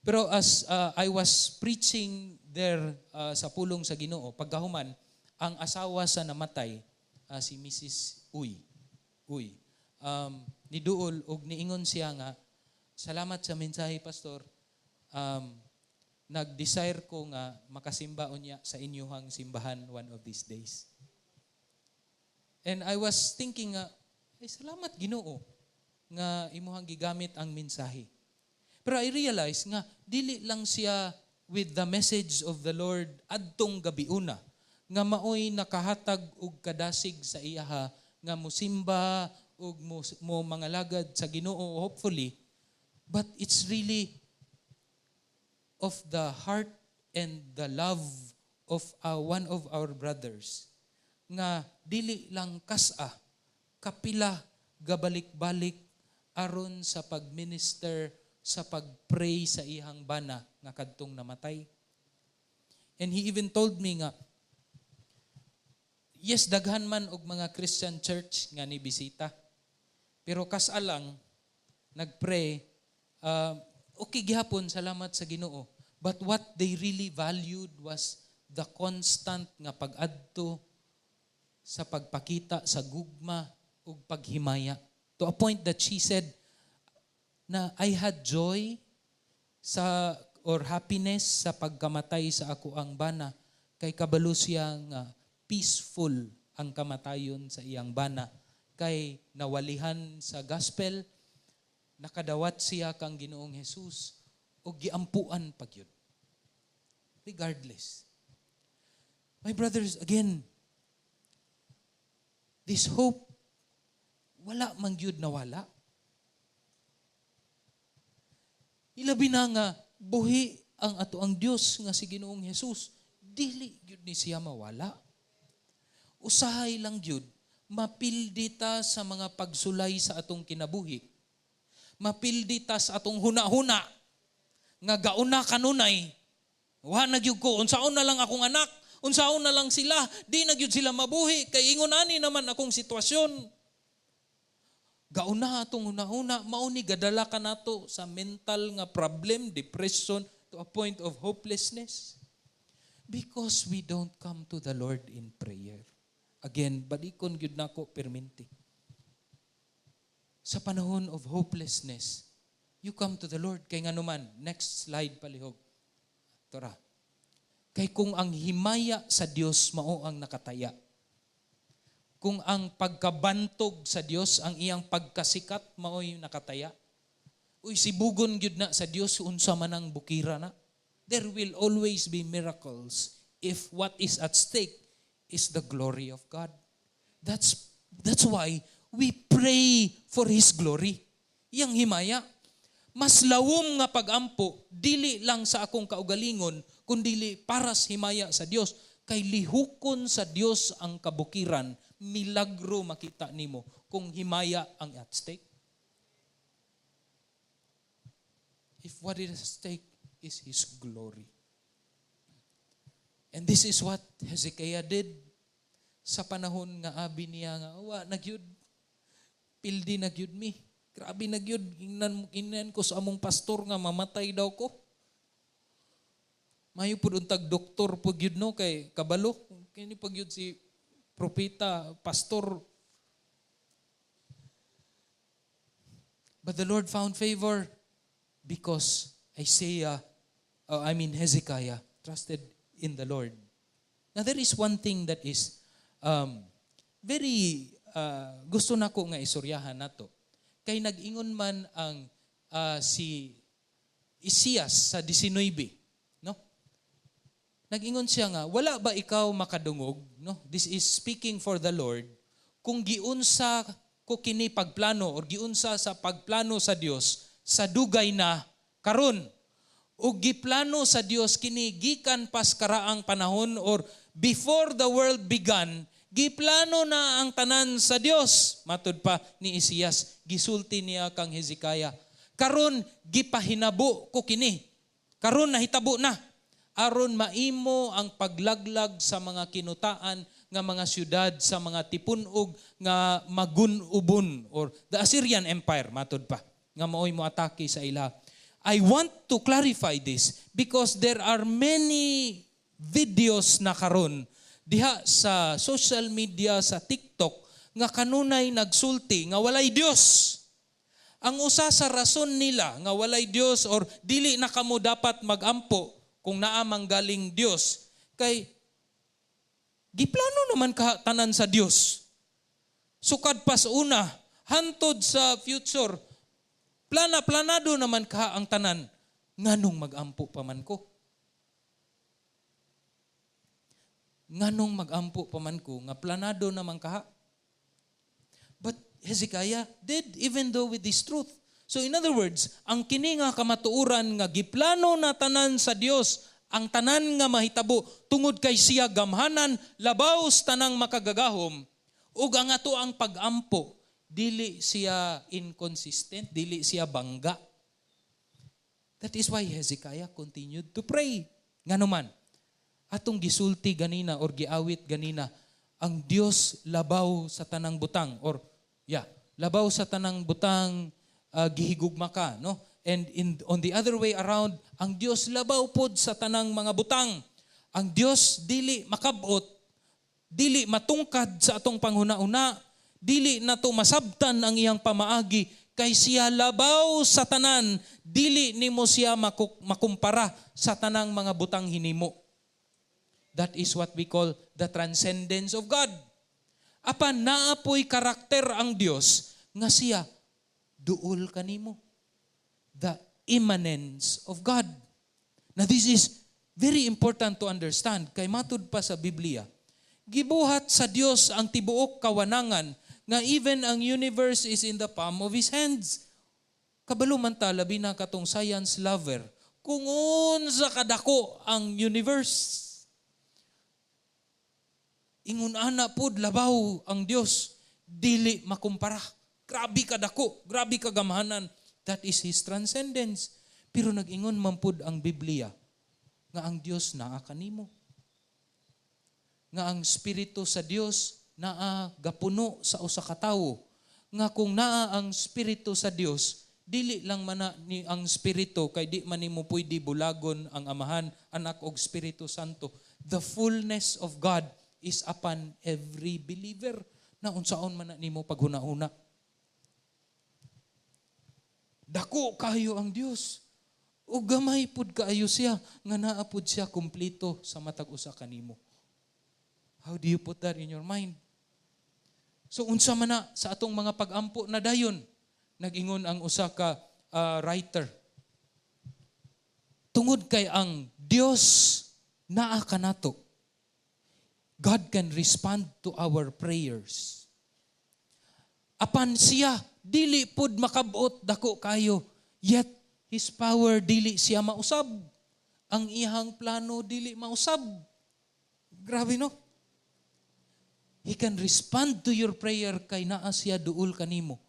Pero as I was preaching there sa pulong sa Ginoo, pagkahuman, ang asawa sa namatay, si Mrs. Uy, niduol og niingon siya nga, "Salamat sa mensahe, Pastor. Nag-desire ko nga makasimba unya sa inyuhang simbahan one of these days." And I was thinking nga, ay, salamat Ginoo nga imuhang gigamit ang mensahe. Pero I realized nga dili lang siya with the message of the Lord adtong gabiuna nga maoy nakahatag og kadasig sa iyaha nga musimba ug mo mangalagad sa Ginoo, hopefully, but it's really of the heart and the love of one of our brothers nga dili lang kas-a, kapila gabalik-balik aron sa pagminister, sa pagpray sa iyang bana nga kadtong namatay. And he even told me nga yes, daghan man og mga Christian church nga ni bisita. Pero kas-a lang nagpray, okay gihapon, salamat sa Ginoo. But what they really valued was the constant nga pag-adto sa pagpakita sa gugma ug paghimaya. To a point that she said na, "I had joy sa or happiness sa pagkamatay sa akoang bana," kay kabalo siya nga peaceful ang kamatayon sa iyang bana kay nawalihan sa gospel, nakadawat siya kang Ginoong Jesus ug giampuan pa gyud regardless. My brothers, again, this hope, wala man gyud nawala. Ilabi na nga buhi ang atoang Dios nga si Ginoong Jesus, dili gyud ni siya mawala. Usahay lang gyud mapildi ta sa mga pagsulay sa atong kinabuhi. Mapildi ta sa atong huna-huna nga gauna kanunay. Wa na gyud ko, unsaon na lang akong anak, unsaon na lang sila, di na gyud sila mabuhi kay ingon ani naman akong sitwasyon. Gauna atong huna-huna, mao ni gadala ka nato sa mental nga problem, depression, to a point of hopelessness. Because we don't come to the Lord in prayer. Again, balikon gyud nako perminti. Sa panahon of hopelessness, you come to the Lord. Kay nganuman, next slide palihog. Tora. Kay kung ang himaya sa Dios mao ang nakataya, kung ang pagkabantog sa Dios, ang iyang pagkasikat mao'y nakataya, uy, sibugon gyud na sa Dios unsa man ang bukira na. There will always be miracles if what is at stake is the glory of God. That's why we pray for His glory. Iyang himaya. Mas lawom nga pagampo, dili lang sa akong kaugalingon, kundili para sa himaya sa Dios. Kay lihukon sa Dios ang kabukiran, milagro makita nimo kung himaya ang at stake. If what is at stake is His glory. And this is what Hezekiah did sa panahon nga abi niya nga, wa na gyud, pildi na gyud mi. Grabe na gyud, ingnan ko sa among pastor nga mamatay daw ko. Mayo pud untag doktor pud gyud, no, kay kabalo kini pag gyud si propeta, pastor. But the Lord found favor because Isaiah, I mean Hezekiah, trusted in the Lord. Now there is one thing that is very gusto nako nga istoryahan nato. Kay nag-ingon man ang si Isaias sa 19, no? Nag-ingon siya nga, "Wala ba ikaw makadungog?" no? This is speaking for the Lord. "Kung giunsa ko kini pagplano or giunsa sa pagplano sa Dios sa dugay na karon, ug giplano sa Dios kini gikan pas karaang panahon," or before the world began, giplano na ang tanan sa Dios. Matud pa ni Isaias, gisulti niya kang Hezekiah, "Karon gipahinabo ko kini. Karon nahitabo na aron maimo ang paglaglag sa mga kinutaan nga mga syudad sa mga tipunog nga magunubon," or the Assyrian Empire, matud pa nga maoy mo atake sa ila. I want to clarify this because there are many videos na karon diha sa social media, sa TikTok, nga kanunay nagsulti nga walay Dios. Ang usa sa rason nila nga walay Dios or dili na kamo dapat magampo kung naa mang galing Dios kay giplano naman ka tanan sa Dios. Sukad pas una hantod sa future, plana planado naman ka ang tanan, nganong magampo pa man ko? Nganong magampo pa man ko nga planado naman kaha? But Hezekiah did, even though with this truth. So in other words, ang kini nga kamatuoran nga giplano na tanan sa Dios, ang tanan nga mahitabo tungod kay siya gamhanan labaw sa tanang makagagahom, ug ang ato ang pagampo dili siya inconsistent, dili siya bangga. That is why Hezekiah continued to pray. Nganuman, atong gisulti ganina or giawit ganina, ang Dios labaw sa tanang butang or yeah, labaw sa tanang butang, gihigugma ka, no? And on the other way around, ang Dios labaw pod sa tanang mga butang. Ang Dios dili makabot, dili matungkad sa atong panghuna-una, dili nato masabtan ang iyang pamaagi kay siya labaw sa tanan, dili nimo siya makumpara sa tanang mga butang hinimo. That is what we call the transcendence of God. Apan naa poy karakter ang Dios nga siya duol kanimo. The immanence of God. Now, this is very important to understand kay matud pa sa Biblia, gibuhat sa Dios ang tibuok kawanangan nga even ang universe is in the palm of His hands. Kabalo man ta, labi na katong science lover, kung unsa kadako ang universe. Ingon ana pod labaw ang Dios, dili makumpara. Grabe kadako, grabe kagamhanan. That is His transcendence. Pero nag-ingon man pud ang Biblia nga ang Dios naa kanimo. Nga ang spirito sa Dios naa gapuno sa usa ka tawo. Nga kung naa ang spirito sa Dios, dili lang man na ni ang spirito kay di man nimo pwede bulagon ang Amahan, Anak ug Espiritu Santo. The fullness of God is upon every believer. Na unsaon man na nimo paghuna-huna. Dako kayo ang Dios. O gamay pud kaayo siya nga naa pud siya kumpleto sa matag usa kanimo. How do you put that in your mind? So unsa man na sa atong mga pagampo na dayon? Nag-ingon ang usa ka writer. Tungod kay ang Dios naa kanato, God can respond to our prayers. Apan siya dili pud makabot, dako kayo. Yet His power, dili siya mausab. Ang iyang plano dili mausab. Grabe, no? He can respond to your prayer kay naa siya duol kanimo.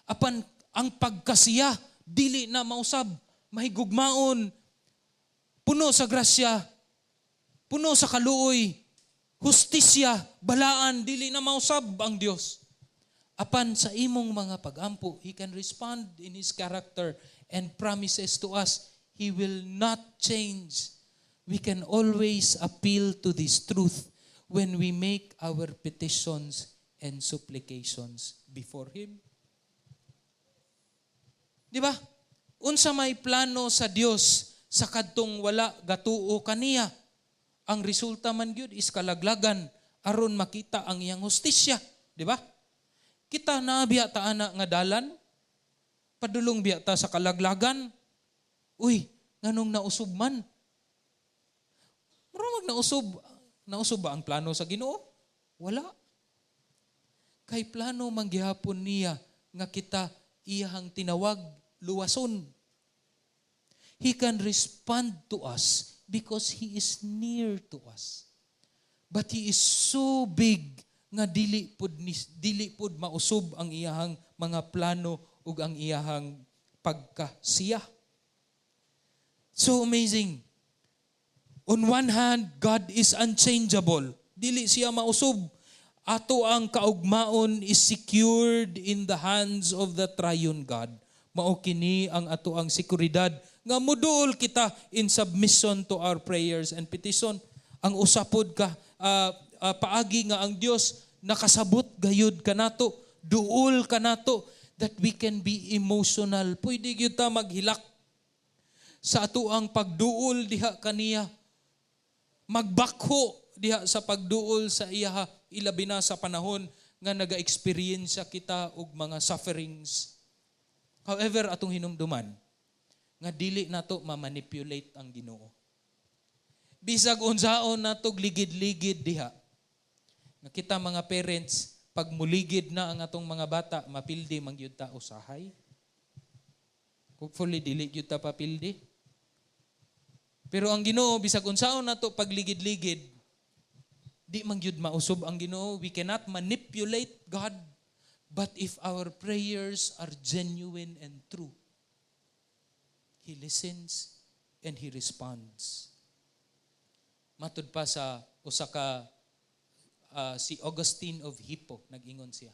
Apan ang pagkasiya dili na mausab, mahigugmaon, puno sa grasya, puno sa kaluoy, hustisya, balaan, dili na mausab ang Dios. Apan sa imong mga pagampo, He can respond in His character and promises to us He will not change. We can always appeal to this truth when we make our petitions and supplications before Him. Di ba? Unsa may plano sa Dios sa kadtong wala gatuo kaniya? Ang resulta man gyud is kalaglagan aron makita ang iyang hustisya, di ba? Kita naa biya ta ana nga dalan, padulong biya ta sa kalaglagan. Uy, nganong nausob man? Mura mag nausob, nausob ba ang plano sa Ginoo? Wala. Kay plano man gihapon niya nga kita iyahang tinawag, luwason. He can respond to us because He is near to us. But He is so big nga dili pud mausob ang iyahang mga plano ug ang iyahang pagkasiya. So amazing. On one hand, God is unchangeable. Dili siya mausob. Ato ang kaugmaon is secured in the hands of the triune God. Mao kini ang ato ang sekuridad nga muduol kita in submission to our prayers and petition. Ang usa pod ka paagi nga ang Dios nakasabot gayud kanato, duol kanato, that we can be emotional. Pwede gyud ta maghilak sa ato ang pagduol diha kaniya. Magbakho diha sa pagduol sa iyaha, ilabi na sa panahon nga naga-experience kita og mga sufferings. However, atong hinumduman nga dili nato ma-manipulate ang Ginoo. Bisag unsaon nato ligid-ligid diha. Nga kita mga parents, pag muligid na ang atong mga bata, mapildi man gyud ta usahay. Hopefully dili gyud ta papildi. Pero ang Ginoo, bisag unsaon nato pagligid-ligid, di man gyud mausob ang Ginoo. We cannot manipulate God. But if our prayers are genuine and true, He listens and He responds. Matud pa sa usa ka si Augustine of Hippo, nag-ingon siya,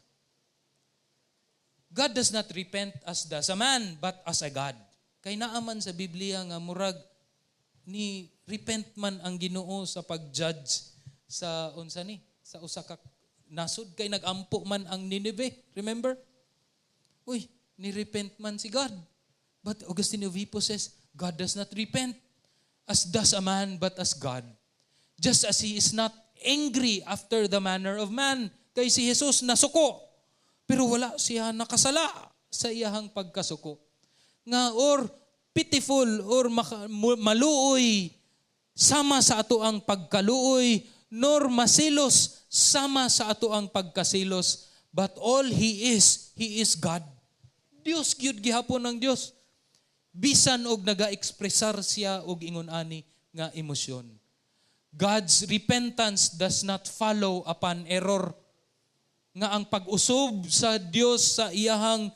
"God does not repent as does a man, but as a God." Kay naa man sa Biblia nga murag ni repent man ang Ginoo sa pag-judge sa unsa ni, sa usa ka nasod, kay nagampo man ang Nineveh, remember? Uy, ni repent man si God. But Augustine of Hippo says, God does not repent as does a man, but as God. Just as He is not angry after the manner of man. Kay si Jesus nasuko, pero wala siya nakasala sa iyahang pagkasuko. Nga or pitiful or maluoy sama sa ato ang pagkaluoy, nor masilos sama sa ato ang pagkasilos, but all He is, He is God. Dios gyud gihapon ng Dios bisan og naga-ekspresar siya og ingon ani nga emosyon. God's repentance does not follow upon error. Nga ang pag-usob sa Dios sa iyahang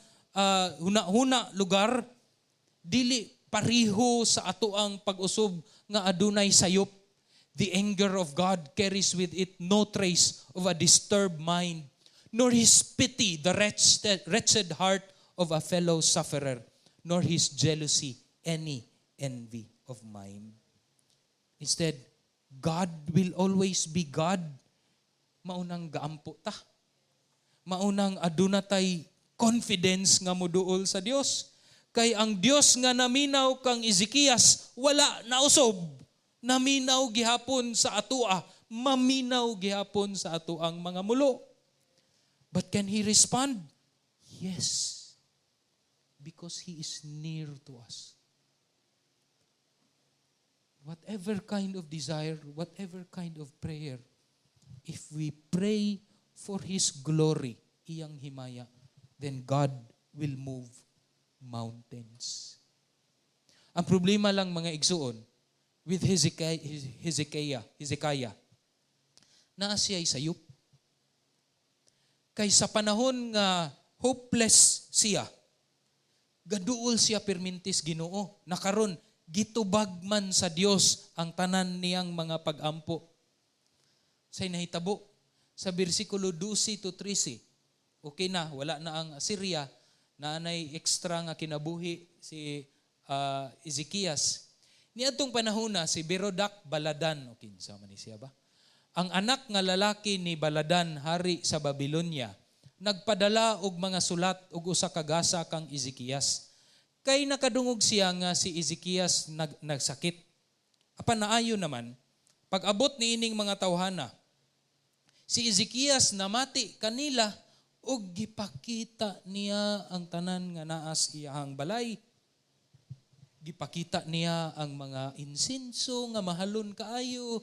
huna-huna lugar dili pariho sa ato ang pag-usob nga adunay sayop. The anger of God carries with it no trace of a disturbed mind, nor His pity the wretched heart of a fellow sufferer, nor His jealousy any envy of mind. Instead, God will always be God. Maunang gaampo ta. Maunang aduna tay confidence nga muduol sa Dios. Kay ang Dios nga naminaw kang Ezekias, wala nausob. Naminaw gihapon sa atua, maminaw gihapon sa atoang mga mulo. But can He respond? Yes. Because He is near to us. Whatever kind of desire, whatever kind of prayer, if we pray for His glory, iyang himaya, then God will move mountains. Ang problema lang, mga igsuon, with Hezekiah, naa siya'y sayop. Kay sa panahon nga hopeless siya, gaduol siya permintis Ginoo. Na karon gitubag man sa Dios ang tanan niyang mga pagampo. Say nahitabo sa bersikulo 12 to 13. Okay na, wala na ang Assyria, naanay extra nga kinabuhi si Ezekias. Niadtong panahon na si Berodac Baladan, o kinsa man ni siya ba? Ang anak nga lalaki ni Baladan, hari sa Babylonia, nagpadala og mga sulat og usa ka gasa kang Ezekias. Kay nakadungog siya nga si Ezekias nagsakit. Apan naayo naman, pag-abot ni ining mga tawhana, si Ezekias namati kanila ug gipakita niya ang tanan nga naa sa iyahang balay. Gipakita niya ang mga insenso nga mahalon kaayo.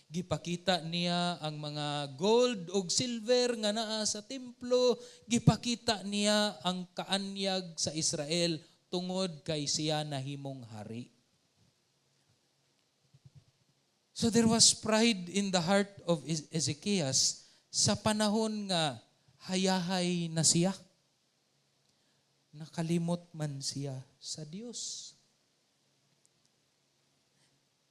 Gipakita niya ang mga gold ug silver nga naa sa templo. Gipakita niya ang kaanyag sa Israel tungod kay siya nahimong hari. So there was pride in the heart of Ezekias sa panahon nga hayahay na siya. Nakalimot man siya sa Dios.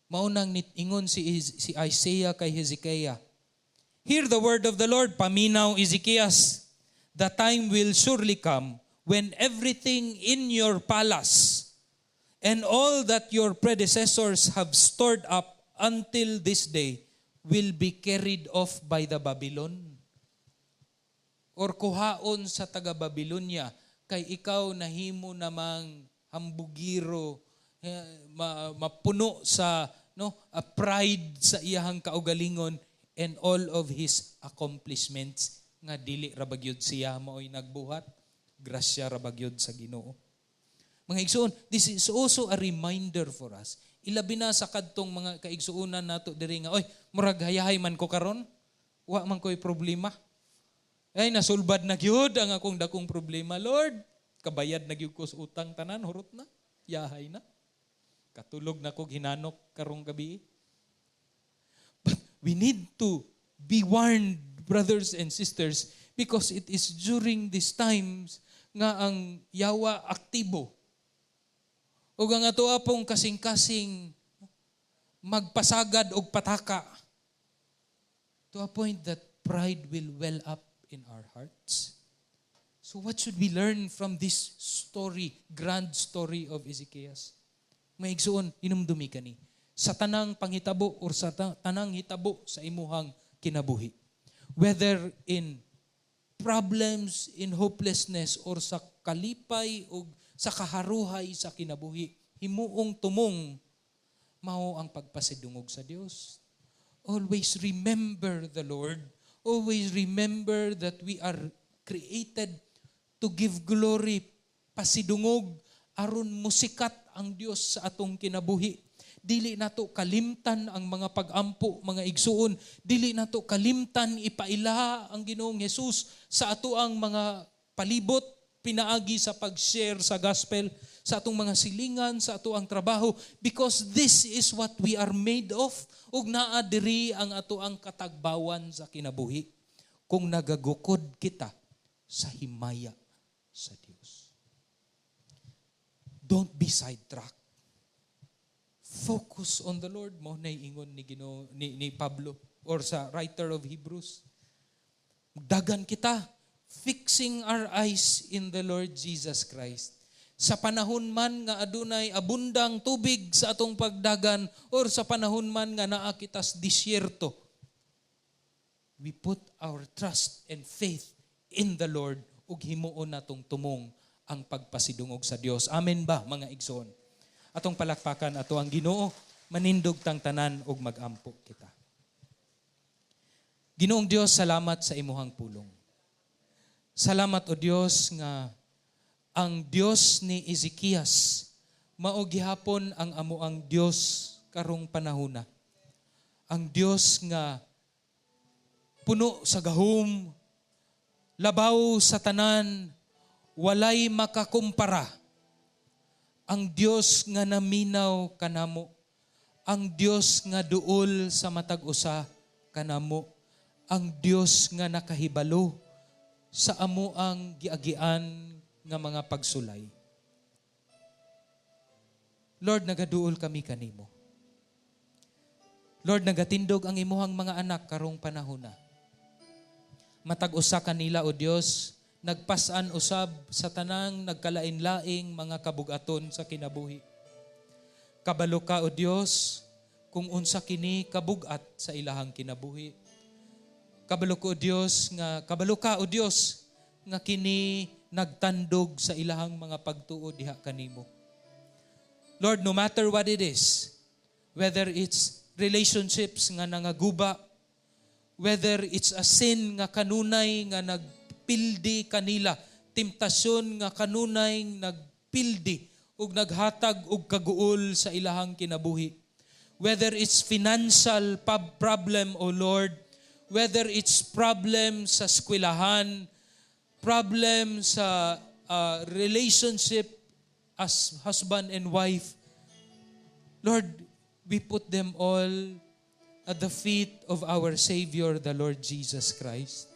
Maunang ingon si Isaiah kay Hezekiah, "Hear the word of the Lord, paminaw Ezekias. The time will surely come when everything in your palace and all that your predecessors have stored up until this day will be carried off by the Babylon." Or kuhaon sa taga Babylonia, kay ikaw nahimo namang hambugiro, mapuno sa, no, a pride sa iyahang kaugalingon and all of his accomplishments nga dili ra ba gyud siya maoy nagbuhat, grasya ra ba gyud sa Ginoo. Mga igsuon, this is also a reminder for us, ilabi na sa kadtong mga kaigsuonan nato diri nga, "Oy, murag hayahay man ko karon, wa man ko'y problema. Ay, nasulbad na gyud ang akong dakong problema, Lord. Kabayad na gyud ko sa utang tanan, hurot na, yahay na. Katulog na kog hinanok karong gabi." But we need to be warned, brothers and sisters, because it is during these times nga ang yawa aktibo. Ug ang ato apong kasing-kasing magpasagad og pataka to a point that pride will well up in our hearts. So what should we learn from this story, grand story of Ezekias? Mga igsuon, hinumdumi kani. Sa tanang panghitabo or sa tanang hitabo sa imuhang kinabuhi. Whether in problems, in hopelessness, or sa kalipay o sa kaharuhay sa kinabuhi, himuong tumong mao ang pagpasidungog sa Dios. Always remember the Lord. Always remember that we are created to give glory, pasidungog, aron musikat ang Dios sa atong kinabuhi. Dili nato kalimtan ang mga pag-ampo, mga igsuon. Dili nato kalimtan ipaila ang Ginoong Hesus sa ato ang mga palibot, pinaagi sa pag-share sa gospel, sa atong mga silingan, sa ato ang trabaho, because this is what we are made of. Ug naa diri ang ato ang katagbawan sa kinabuhi kung nagagukod kita sa himaya sa Dios. Don't be sidetracked. Focus on the Lord, mao na ingon ni Ginoo ni Pablo or sa writer of Hebrews. Dagan kita, fixing our eyes in the Lord Jesus Christ. Sa panahon man nga adunay abundang tubig sa atong pagdagan or sa panahon man nga naa kitas disyerto, we put our trust and faith in the Lord ug himuon natong tumong ang pagpasidungog sa Dios. Amen ba, mga igsoon? Atong palakpakan ato ang Ginoo, manindog tang tanan ug magampo kita. Ginoong Dios, salamat sa imuhang pulong. Salamat, o Dios, nga ang Dios ni Ezekias mao gihapon ang amoang Dios karong panahona. Ang Dios nga puno sa gahom, labaw sa tanan, walay makakumpara. Ang Dios nga naminaw kanamo, ang Dios nga duol sa matag usa kanamo, ang Dios nga nakahibalo sa amo ang giagian nga mga pagsulay. Lord, nagaduol kami kanimo. Lord, nagatindog ang imuhang mga anak karong panahona. Matag usa kanila, O Dios, nagpasan usab sa tanang nagkalain-laing mga kabugaton sa kinabuhi. Kabalo ka, O Dios, kung unsa kini kabugat sa ilahang kinabuhi. Kabalo ko, O Dios, nga kabalo ka, O Dios, nga kini nagtandog sa ilahang mga pagtuo diha kanimo. Lord, no matter what it is, whether it's relationships nga nangaguba, whether it's a sin nga kanunay nga nagpildi kanila, temptasyon nga kanunay nagpildi ug naghatag og kaguol sa ilahang kinabuhi. Whether it's financial problem, O Lord, whether it's problem sa eskwelahan, problem sa relationship as husband and wife, Lord, we put them all at the feet of our Savior, the Lord Jesus Christ.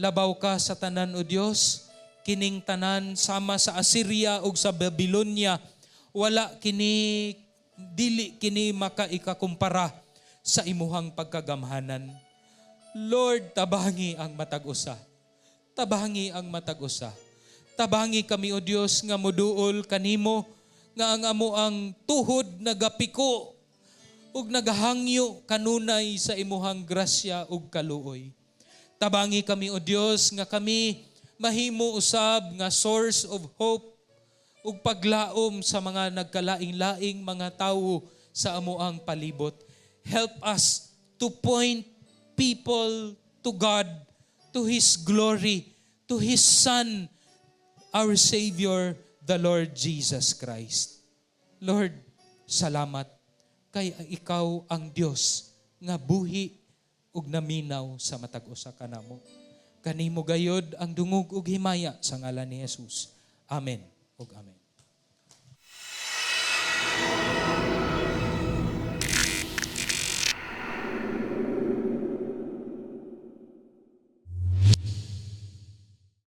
Labaw ka sa tanan, O Dios, kining tanan sama sa Assyria ug sa Babylonia, wala kini, dili kini makaikakumpara sa imuhang pagkagamhanan. Lord, tabangi ang matag usa. Tabangi ang matag usa. Tabangi kami, O Dios, nga muduol kanimo, nga ang amo ang tuhod nagapiko ug nagahangyo kanunay sa imuhang grasya ug kaluoy. Tabangi kami, O Dios, nga kami mahimo usab nga source of hope ug paglaom sa mga nagkalaing-laing mga tawo sa amoang palibot. Help us to point people to God, to His glory, to His Son, our Savior, the Lord Jesus Christ. Lord, salamat kay ikaw ang Dios nga buhi ug naminaw sa matag usa kanamo. Kanimo gayod ang dungog ug himaya sa ngalan ni Jesus. Amen ug amen.